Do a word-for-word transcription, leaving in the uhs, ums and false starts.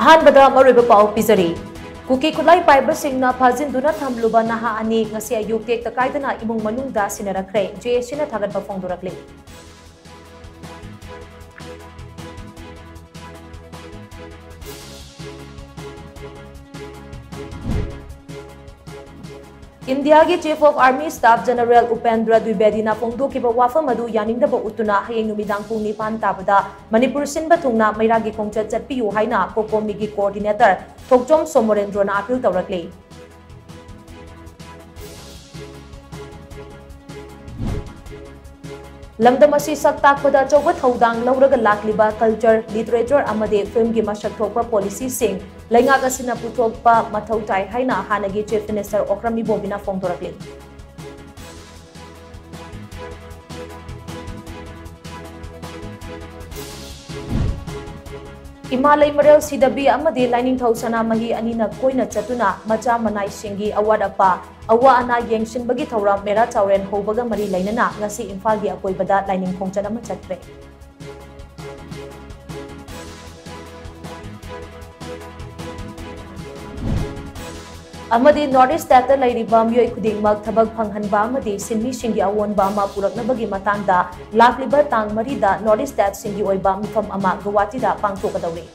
ꯑꯍꯥꯟꯕꯗ ꯃꯔꯨꯑꯣꯏꯕ ꯄꯥꯎ ꯄꯤꯖꯔꯤ꯫ ꯀꯨꯀꯤ ꯈꯨꯠꯂꯥꯏ ꯄꯥꯏꯕꯁꯤꯡꯅ ꯐꯥꯖꯤꯟꯗꯨꯅ ꯊꯝꯂꯨꯕ ꯅꯍꯥ ꯑꯅꯤ ꯉꯁꯤ ꯑꯌꯨꯛ ꯇꯦꯛꯇ ꯀꯥꯏꯗꯅ ꯏꯃꯨꯡ ꯃꯅꯨꯡꯗ ꯁꯤꯟꯅꯔꯛꯈ꯭ꯔꯦ꯫ ꯖꯦ ꯑꯦ ꯁꯤꯅ ꯊꯥꯒꯠꯄ ꯐꯣꯡꯗꯣꯔꯛꯂꯤ꯫ ꯏꯟꯗꯤꯌꯥꯒꯤ Chief of Army Staff General Upendra ꯗ꯭ꯋꯤꯕꯦꯗꯤꯅ ꯐꯣꯡꯗꯣꯛꯈꯤꯕ ꯋꯥꯐꯝ ꯑꯗꯨ ꯌꯥꯅꯤꯡꯗꯕ ꯎꯠꯇꯨꯅ ꯍꯌꯦꯡ ꯅꯨꯃꯤꯗꯥꯡ ꯄꯨꯡ ꯅꯤꯄꯥꯟ ꯇꯥꯕꯗ ꯃꯅꯤꯄꯨꯔ ꯁꯤꯟꯕ ꯊꯨꯡꯅ ꯃꯩꯔꯥꯒꯤ ꯈꯣꯡꯆꯠ ꯆꯠꯄꯤꯌꯨ ꯍꯥꯏꯅ ꯀꯣꯀꯣꯃꯤꯒꯤ coordinator ꯊꯣꯛꯆꯣꯝ ꯁꯣꯃꯣꯔꯦꯟꯗ꯭ꯔꯣꯅ appeal ꯇꯧꯔꯛꯂꯤ꯫ ꯂꯝꯗꯝ ꯑꯁꯤ ꯁꯛ ꯇꯥꯛꯄꯗ ꯑꯆꯧꯕ ꯊꯧꯗꯥꯡ ꯂꯧꯔꯒ ꯂꯥꯛꯂꯤꯕ culture, literature ꯑꯃꯗꯤ filmꯒꯤ ꯃꯁꯛ ꯊꯣꯛꯄ policyꯁꯤꯡ ꯂꯩꯉꯥꯛ ꯑꯁꯤꯅ ꯄꯨꯊꯣꯛꯄ ꯃꯊꯧ ꯇꯥꯏ ꯍꯥꯏꯅ ꯍꯥꯟꯅꯒꯤ Chief Minister ꯑꯣꯀ꯭ꯔꯝ ꯏꯕꯣꯕꯤꯅ ꯐꯣꯡꯗꯣꯔꯛꯂꯤ꯫ ꯏꯃꯥ ꯂꯩꯃꯔꯦꯜ ꯁꯤꯗꯕꯤ ꯑꯃꯗꯤ ꯂꯥꯏꯅꯤꯡꯊꯧ ꯁꯅꯥꯃꯍꯤ ꯑꯅꯤꯅ ꯀꯣꯏꯅ ꯆꯠꯇꯨꯅ ꯃꯆꯥ ꯃꯅꯥꯏꯁꯤꯡꯒꯤ ꯑꯋꯥꯠ ꯑꯄꯥ, ꯑꯋꯥ ꯑꯅꯥ ꯌꯦꯡꯁꯤꯟꯕꯒꯤ ꯊꯧꯔꯝ ꯃꯦꯔꯥ ꯆꯥꯎꯔꯦꯟ ꯍꯧꯕꯒ ꯃꯔꯤ ꯂꯩꯅꯅ ꯉꯁꯤ ꯏꯝꯐꯥꯜꯒꯤ ꯑꯀꯣꯏꯕꯗ ꯂꯥꯏꯅꯤꯡ ꯈꯣꯡꯆꯠ ꯑꯃ ꯆꯠꯈ꯭ꯔꯦ꯫ ꯑꯃꯗꯤ North East stateꯇ ꯂꯩꯔꯤꯕ ꯃꯤꯑꯣꯏ ꯈꯨꯗꯤꯡꯃꯛ ꯊꯕꯛ ꯐꯪꯍꯟꯕ ꯑꯃꯗꯤ ꯁꯤꯟꯃꯤꯁꯤꯡꯒꯤ ꯑꯑꯣꯟꯕ ꯑꯃ ꯄꯨꯔꯛꯅꯕꯒꯤ ꯃꯇꯥꯡꯗ ꯂꯥꯛꯂꯤꯕ ꯇꯥꯡ ꯃꯔꯤꯗ North East stateꯁꯤꯡꯒꯤ ꯑꯣꯏꯕ ꯃꯤꯐꯝ ꯑꯃ ꯒꯨꯋꯥꯍꯥꯇꯤꯗ ꯄꯥꯡꯊꯣꯛꯀꯗꯧꯔꯤ꯫